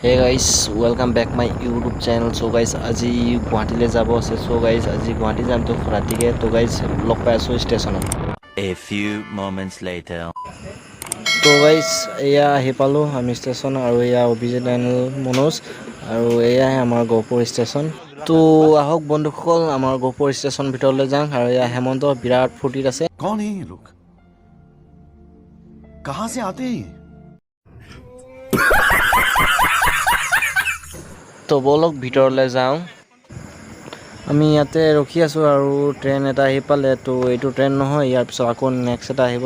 Hey guys, welcome back my YouTube channel. So guys, আজি গুৱাহাটীলৈ যাব আছে। চ' গাইজ, আজি গুৱাহাটী যাম। তো ৰাতিকে তো গাইজ, লগ পাই আছোঁ ষ্টেচনত। A few moments later. তো গাইজ, এয়া আহি পালোঁ আমি ষ্টেচন আৰু এয়া অভিজিত এণ্ড মনোজ আৰু এয়াই আমাৰ গহপুৰ ষ্টেচন। তো আহক বন্ধুসকল, আমাৰ গহপুৰ ষ্টেচন ভিতৰলৈ যাওঁ। আৰু এয়া হেমন্ত বিৰাট ফূৰ্তিত আছে। कौन है ये लोग? कहां से आते हैं ये? তো ব'লক, ভিতৰলৈ যাওঁ। আমি ইয়াতে ৰখি আছোঁ আৰু ট্ৰেইন এটা আহি পালে। তো এইটো ট্ৰেইন নহয়, ইয়াৰ পিছত আকৌ নেক্সট এটা আহিব,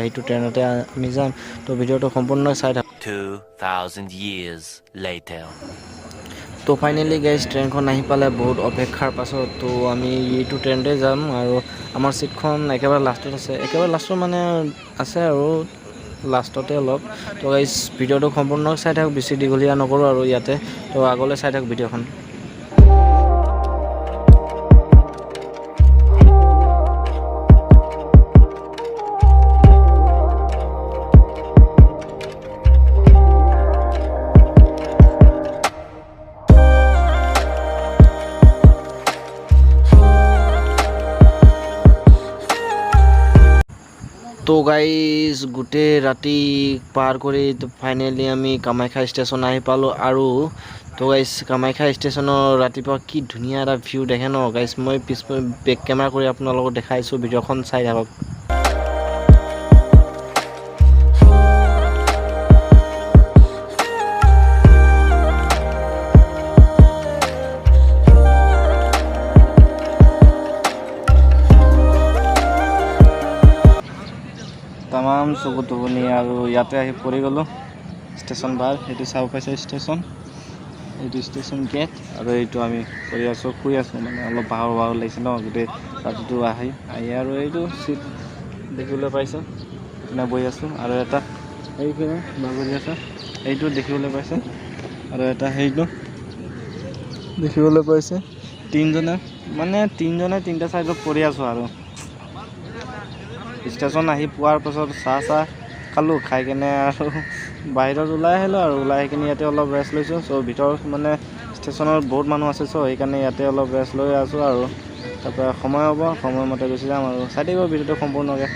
সেইটো ট্ৰেইনতে আমি যাম। তো ভিডিঅ'টো সম্পূৰ্ণ চাই থাকক। 2,000 years later. তো ফাইনেলি গাইজ, ট্ৰেইনখন আহি পালে বহুত অপেক্ষাৰ পাছত। তো আমি এইটো ট্ৰেইনতে যাম আৰু আমাৰ ছিটখন একেবাৰে লাষ্টত আছে। একেবাৰে লাষ্টত মানে আছে আৰু লাষ্টতে অলপ। তো গাইজ, ভিডিঅ'টো সম্পূৰ্ণ চাই থাকক, বেছি দীঘলীয়া নকৰোঁ আৰু ইয়াতে। তো আগলৈ চাই থাকক ভিডিঅ'খন। তো গাইজ, গোটেই ৰাতি পাৰ কৰি ফাইনেলি আমি কামাখ্যা ষ্টেচন আহি পালোঁ। আৰু তো গাইজ, কামাখ্যা ষ্টেচনৰ ৰাতিপুৱা কি ধুনীয়া এটা ভিউ দেখে ন গাইজ। মই পিছ বেক কেমেৰা কৰি আপোনালোকক দেখাইছোঁ, ভিডিঅ'খন চাই থাকক। তামাম চকু টোপনি আৰু ইয়াতে আহি পৰি গ'লোঁ। ষ্টেচন বাৰ সেইটো চাব পাইছে, ষ্টেচন এইটো, ষ্টেচন গেট আৰু এইটো। আমি কৰি আছোঁ, শুই আছোঁ, মানে অলপ ভাগৰ ভাগৰ লাগিছে ন গোটেই ৰাতিটো আহি আহি। আৰু এইটো চিট দেখিবলৈ পাইছে, এইপিনে বহি আছোঁ আৰু এটা সেইপিনে বাগৰি আছে, এইটো দেখিবলৈ পাইছে। আৰু এটা সেইটো দেখিবলৈ পাইছে। তিনিজনে, মানে তিনিজনে তিনিটা ছাইডত পৰি আছোঁ। আৰু ষ্টেচন আহি পোৱাৰ পাছত চাহ চাহ খালোঁ, খাই কেনে আৰু বাহিৰত ওলাই আহিলোঁ। আৰু ওলাই আহি কিনে ইয়াতে অলপ ৰেষ্ট লৈছোঁ। চ' ভিতৰত মানে ষ্টেচনত বহুত মানুহ আছে, চ' সেইকাৰণে ইয়াতে অলপ ৰেষ্ট লৈ আছোঁ। আৰু তাৰপৰা সময় হ'ব, সময়মতে গুচি যাম আৰু চাই থাকিব ভিডিঅ'টো সম্পূৰ্ণকৈ।